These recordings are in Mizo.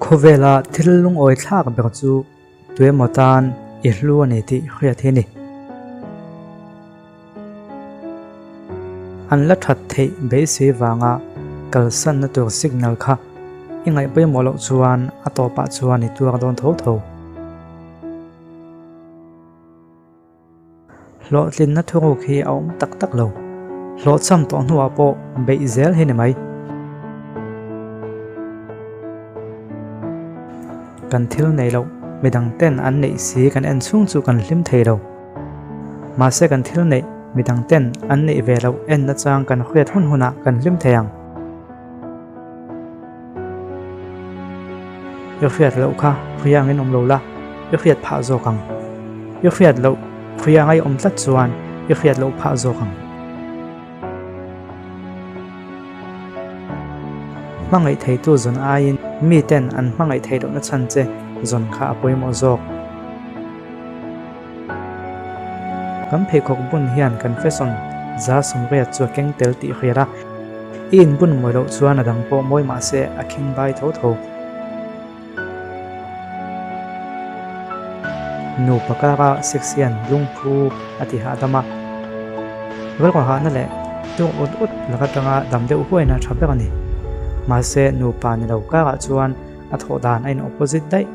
Khawvela thil lungawi thlak ber chu tuemaw tan i hlu a ni tih hriat hi a ni. An la that theih beisei vanga kalsanna tur signal kha i ngaih pawimawh loh chuan a tawpah chuan i tuar dawn tho tho. Hlawhtlinna thuruk hi a awm tak tak lo. Hlawhchham tawh hnuah pawh beih zel hi ni mai. Kan thil nei loh, midang ten an neih si kan en chhung chu kan hlim thei lo. Mahse kan thil neih, midang ten an neih ve loh en nachang kan hriat hun hunah kan hlim thei ang. I hriat loh kha hria angin awm lo la, i hriat phah zawk ang. I hriat loh hria anga i awm tlat chuan i hriat loh phah zawk ang. Hmangaih theitu zawn aiin miten an hmangaih theih lohna chhan che zawn kha a pawimawh zawk. Kan pheikhawk bun hian kan fashion 180 chu a keng tel tih hriat a, i inbun mawi loh chuan a dang pawh mawi mah se a khing bai tho tho. Nupa kara sex hian lungphu a ti hahdam a, rilru hahna leh tuk ut ut lak atanga dam deuh huaina tha ber a ni. Mahse nupa ni lo karah chuan a thawh dan a in opposite daih.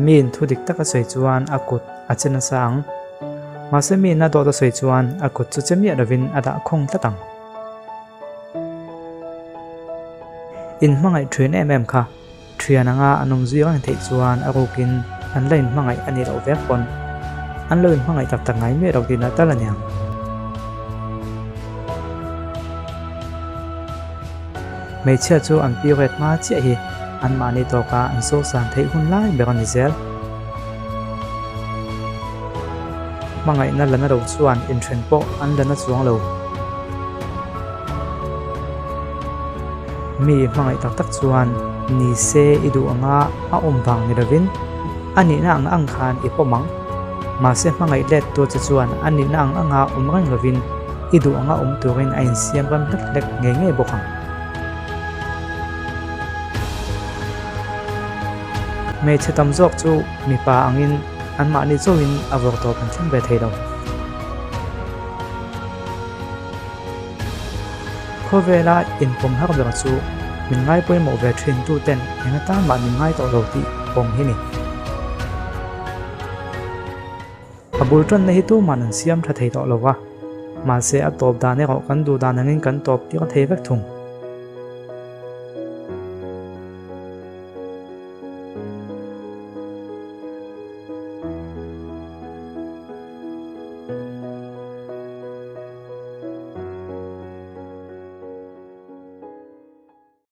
Miin thu dik tak a sawi chuan a kut a che nasa ang. Mahse miin a dawt a sawi chuan a kut chu che miah lovin a dah khawng tlat ang. Inhmangaih thian em em kha thian anga an awm zui reng theih chuan a rukin an la inhmangaih a nih loh vek pawn an lo inhmangaih tak tak ngai miah lo tihna tal a niang. Hmeichhia chu an period hma chiah hi anmahni tawka an sawhsan theih hun lai ber a ni zel. Hmangaihna la na lo chuan inthen pawh an la na chuang lo. Mi hmangaih tak tak chuan ni se i duh anga a awm vang ni lovin a nihna ang ang khan i pawm ang. Mahse hmangaih let tu che chuan a nihna ang anga awm reng lovin i duh anga awm turin a insiam rem hlek hlek ngei ngei bawk ang. Hmeichhe tam zawk chu mipa angin anmahni chauhin a vawr tawp an thleng ve thei lo. Khawvela inpawm har ber chu min ngai pawimawh ve thin tu ten eng atan mah min ngai tawh lo tih pawm hi ni. A bul tanna hi tuman an siam tha thei tawh lo va, mahse a tawp dan erawh kan duh dan angin kan tawp tir thei vek thung.